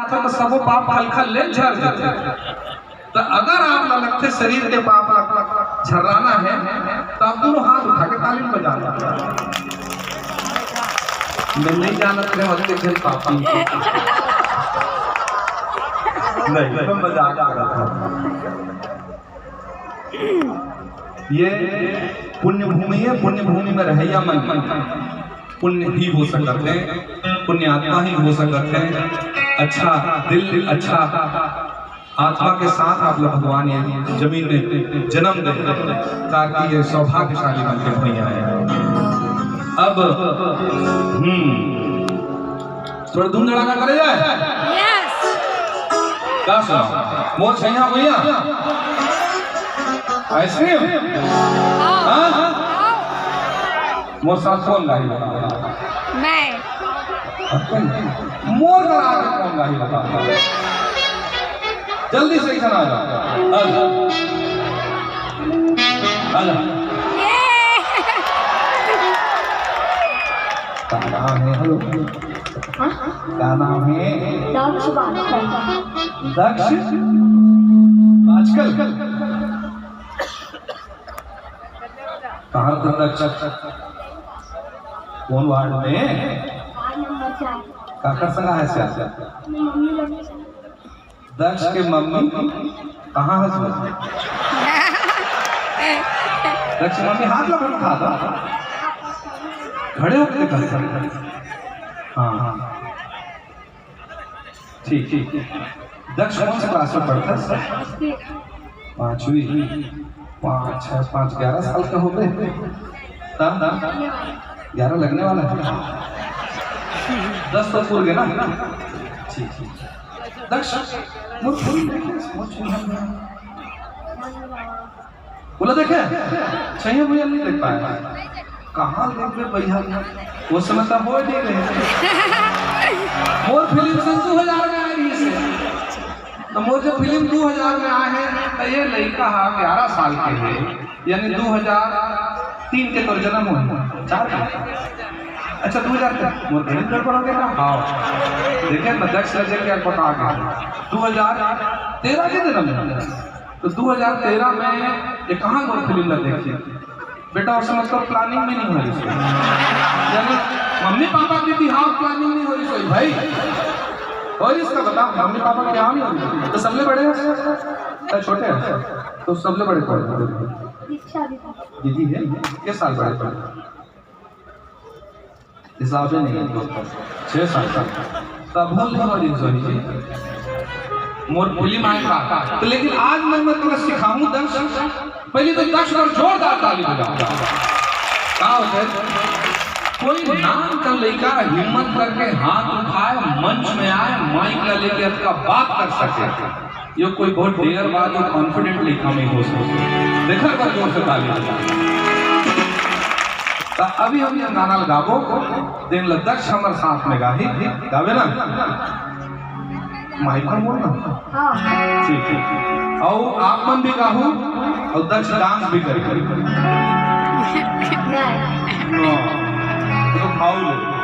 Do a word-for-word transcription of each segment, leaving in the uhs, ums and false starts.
तो सबो पाप खलखल ले झर जाथे। तो अगर आप ला लगथे शरीर के पाप ला झर्राना हे, तो आप दोनों हाथ उठा के ताली बजा लो। मैं नहीं जानत रहे होते झन पापी। नहीं, मैं मजाक कर रहा था। ये पुण्य भूमि हे, पुण्य भूमि में रहइया मन पुण्य ही हो सकत हे, पुण्य आत्मा ही हो सकत हे। अच्छा दिल, अच्छा आत्मा के साथ आप लोग भगवान ये जमीन में जन्म दे, ताकि ये सौभाग्यशाली बन के भैया हे। अब हम्म, थोड़ा धूम धड़ाका करे जाए। यस। का सुना? मोर छैया भैया। आइसक्रीम। हाँ। हाँ? मोर साथ कौन गाही बता? मैं। मोर करा आगे कौन गाही बता? जल्दी से इधर आ जा। आ जा। आ जा। ये। का नाम हे? हेलो। हाँ? का नाम हे? दक्ष बाजकर। दक्ष बाजकर। कहाँ था दक्ष? कौन वार्ड में? वार्ड नंबर चार। काकर संग हे से? अपनी मम्मी लोग के संग। दक्ष के मम्मी कहाँ हे? दक्ष के मम्मी हाथ ला उठा दो। खड़े होके कर। हाँ, हाँ। ठीक, ठीक। दक्ष कौन से क्लास में पढ़ता है? पांचवी। पाँच, छः, पाँच, ग्यारह साल का हो गए। हाँ? ग्यारह लगने वाला है। दस तो पूर गए ना? ठीक, ठीक। दक्ष, मोर पूरी नहीं है, मोर पूरी नहीं है। बोला, "देखे, छैया भैया नहीं देख पाए।" कहाँ देख ले भैया? वो समय तब हो नहीं रहे। मोर फिल्म सन दू हजार में आए रहिस हे। तो मोर जब फिल्म दू हजार में आए हे, तो ये लड़का हा ग्यारह साल के हे, यानी दू हजार तीन के तोर जन्म हो, चार के। अच्छा, दू हजार के। मोर फिल्म गड़बड़ हो गया ना? हाँ। देखे, मैं दक्ष रजक के बता गया। दू हजार तेरह के जन्म हो। तो दू हजार तेरह में ये कहाँ मोर फिल्म ला देखी? बेटा, उस समय तो प्लानिंग भी नहीं हो रही थी। यानी मम्मी पापा की भी हाँ प्लानिंग नहीं हो रही थी भाई। और इसका बता, मम्मी पापा क्या नहीं हो रही? तो सबले बड़े हैं? तो छोटे हैं? तो सबले बड़े कौन है? दीक्षा दीदी। दीदी है? किस साल बड़े कौन? हिसाबे नहीं है दोस्तों, छह साल का। तब हम नहीं हो रही सोई जी। मोर फिल्म आए का। तो लेकिन आज मैं, मैं तुम्हें सिखाऊं दक्ष। पहले तो दक्ष पर जोरदार ताली बजाओ। का होता है? कोई नान का लड़का हिम्मत करके हाथ उठाए, मंच में आए, माइक ला लेके अपना बात कर सके। ये कोई बहुत डेयर बात और कॉन्फिडेंट लड़का में हो सके। देखा कर जोर से ताली बजाओ। त अभी हम ये गाना गाबो, तेन ल दक्ष हमर साथ में गाही, गाबे ना? माइक पर बोल ना। हाँ। ठीक, ठीक। अउ आप मन भी गाहू, अउ दक्ष डांस भी करी। नहीं। हाँ। तो खाओ ले।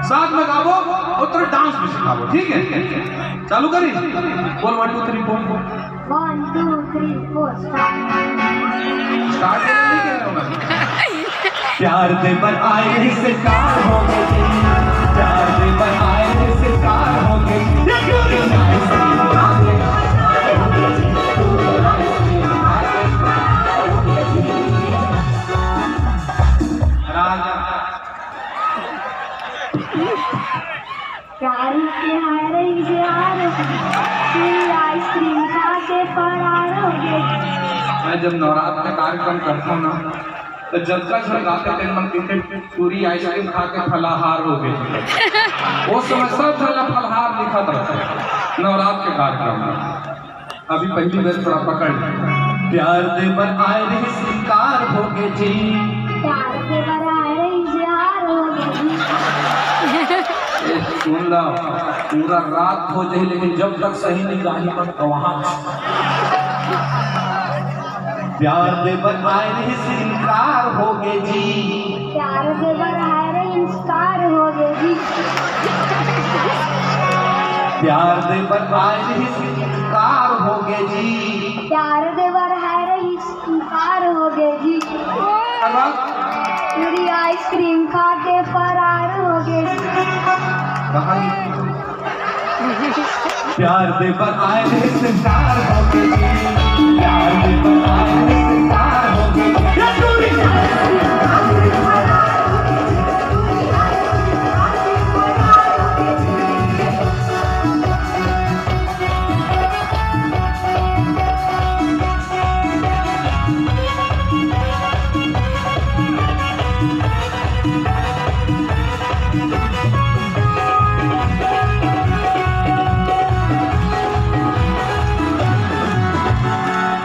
साथ में गाबो, अउ थोड़ा डांस भी सिखाबो, ठीक है? चालू करी? बोल, one, two, three, four। One, two, three, four, start। Start नहीं किया होगा। प्यार दे बर आए रहिस, कार हो गे जी। प्यार दे बर आए रहिस, कार हो गे। ये क्यों नहीं आए? राजा। प्यार के हाय रही जे हार हो गे, तू आइसक्रीम खा के फरार हो गे। मैं जब नवरात्र में कार्यक्रम करता हूँ ना, तो जतका झन गाथे तेन मन कहिथे, "पूरी आइसक्रीम खा के फलाहार हो गे।" वो समय सब झन ला फलाहार दिखत रहथे नवरात्र के कार्यक्रम में। अभी पहली बार थोड़ा पकड़ ले। प्यार दे बर आए रहिस, कार हो गे जी। प्यार दे बर आए रहिस, कार हो गे जी। ए, सुन ला, पूरा रात हो जाए, लेकिन जब तक सही नहीं गाही मत गवा। प्यार दे बर आए रहिस, कार हो गे जी। प्यार दे बर आए रहिस, कार हो गे जी। प्यार दे बर आए रहिस, इनकार हो गे जी। प्यार दे बर आए रहिस, इनकार हो गे जी। अरे वाह। पूरी आइसक्रीम खा के फरार हो गे जी। कहाँ गई? प्यार दे बर आए रहिस, इनकार हो गे जी। प्यार दे बर आए रहिस, इनकार हो गे जी। ये टूरी।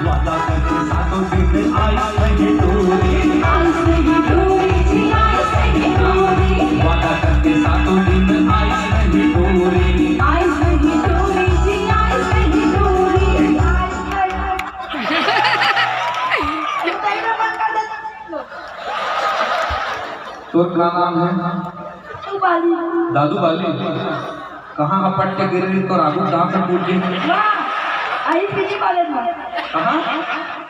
वादा करके सातों दिन आइस नहीं टूरी। आइस नहीं टूरी जी, आइस नहीं टूरी। वादा करके सातों दिन आइस नहीं टूरी। आइस नहीं टूरी जी, आइस नहीं टूरी। तोर का नाम है? दादू बाली। दादू बाली? कहाँ हपट के गिर रही तो राघू दांत में टूट गई? वाह! अही पीजी कॉलेज में। कहाँ?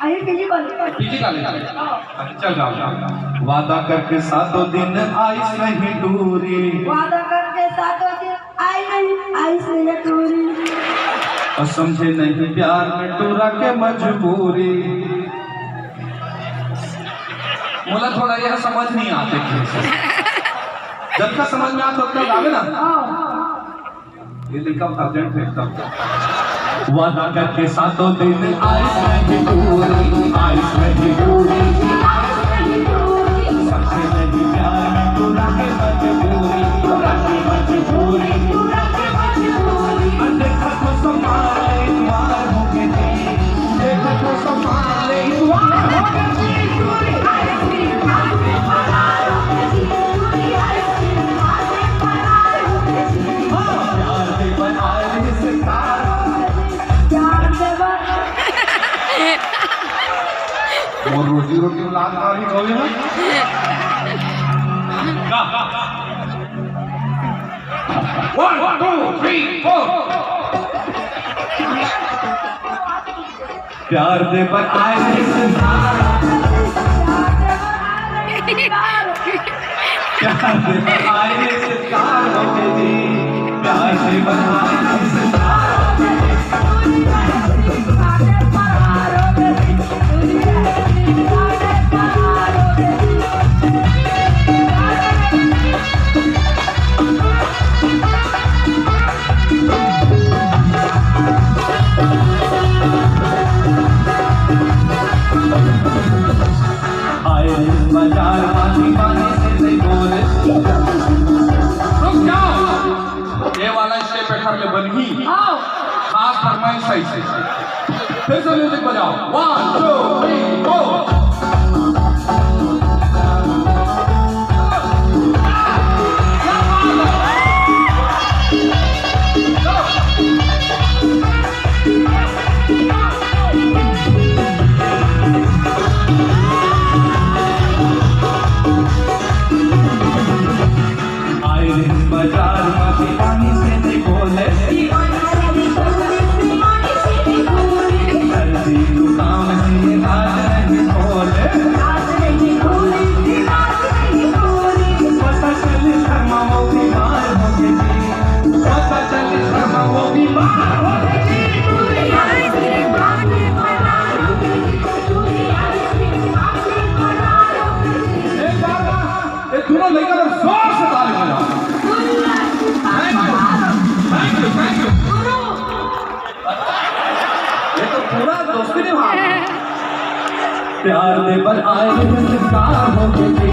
अही पीजी कॉलेज में। पीजी कॉलेज में? हाँ। अच्छा, जाओ, जाओ, जाओ। वादा करके सातों दिन आइस नहीं टूरी। वादा करके सातों दिन आई नहीं, आइस नहीं टूरी। और समझे नहीं प्यार में टूरा के मजबूरी। मोला थोड़ा यह समझ नहीं आते थे। जब तक समझ में आता, उतना गावे ना। हाँ। ये लिखा था, अर्जेंट है एकदम। वादा करके सातों दिन आइस नहीं टूरी, आइस नहीं टूरी, आइस नहीं टूरी। सबसे नहीं प्यार में तू रखे मजबूरी, तू रखे मजबूरी, तू रखे मजबूरी। देखा तो संभाले, एक बार हो गई थी। देखा तो संभाले, एक बार हो गई थी। मोर रोजी रोटी में लात मार ही खाओगे ना? One, two, three, four. प्यार दे बर आए रहिस इनकार। प्यार दे बर आए रहिस इनकार हो गे जी। प्यार दे बर आए रहिस इनकार हो गे जी। आए दिन बाजार पानी पानी से नहीं बोले। रुक जाओ, ये वाला स्टेप एकर ले बनही। आओ। खास फरमाइश है इसे। फिर से म्यूजिक बजाओ। One, two, three, four. आए दिन बाजार में पानी से नहीं बोले। सर्दी जुकाम है, आज नहीं बोले। पता चली शर्मा वो बीमार हो गई थी। पता चली शर्मा वो बीमार हो गई थी। एक बार ना, ये दोनों लड़का लोग जोर से ताली बजाओ। Thank you, thank you, thank you। ये तो पूरा दोस्ती निभा रहा है। प्यार दे बर आए हैं, स्वीकार हो गए जी।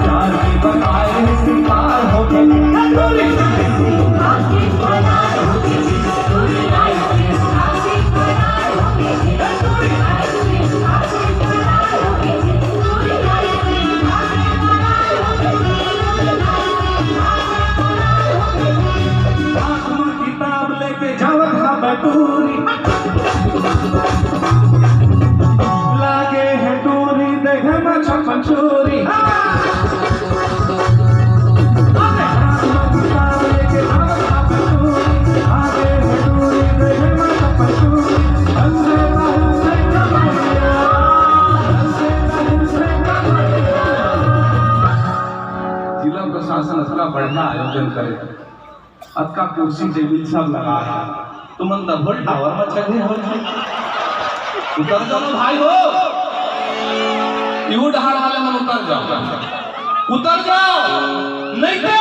प्यार दे बर आए हैं, स्वीकार हो गए जी। हाथ में किताब लेके जावत हा बटोरी। लागे है डोरी, देखे में छपन चोरी। अरे हाथ में किताब लेके जावत हा बटोरी। कुर्सी टेबल सब लगा है। तुमन डबल टावर में चढ़े हो। उतर जाओ ना भाई हो, यू डहार वाले मन उतर जाओ, उतर जाओ, नहीं ते।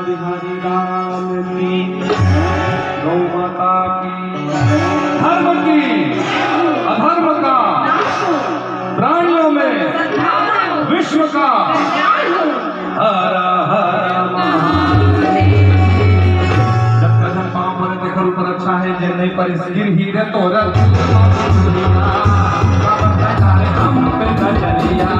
बिहारी राम की, गौ माता की, धर्म की, अधर्म का, प्राणियों में, विश्व का। हर हर महादेव। जब कदम पाँव पर तेकर ऊपर अच्छा है, जे नहीं पर गिरही रे तोरा। हम पे नजरिया।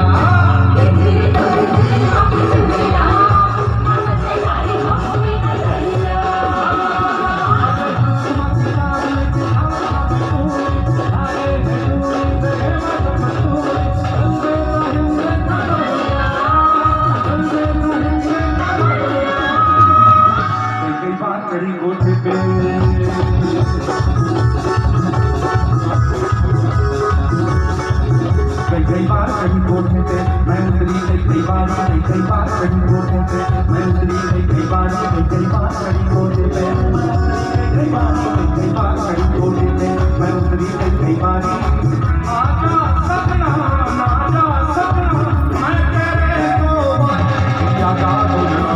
कई कई बार चढ़ी कोठे पे, कई कई बार चढ़ी कोठे पे, मैं उतरी कई कई बार, कई कई बार चढ़ी कोठे पे, मैं उतरी कई कई बार, कई कई बार चढ़ी कोठे पे, कई कई बार, कई कई बार चढ़ी कोठे पे, मैं उतरी कई कई बार। आजा सपना, आजा सपना, मैं तेरे को याद आ गया।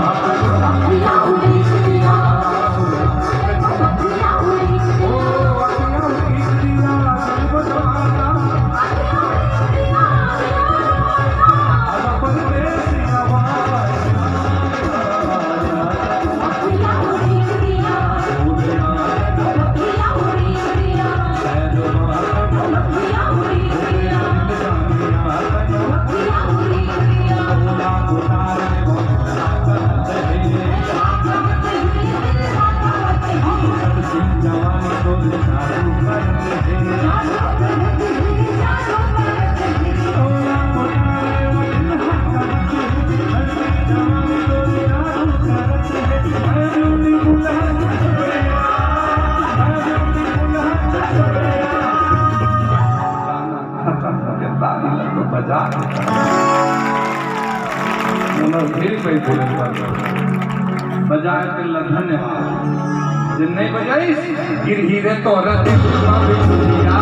ताली लग तो बजा। नंबर फिर कोई बोले बजाए तेला धन्यवाद। जे नहीं बजाइस, गिरही रे तोरा दिल मा बिजुरिया।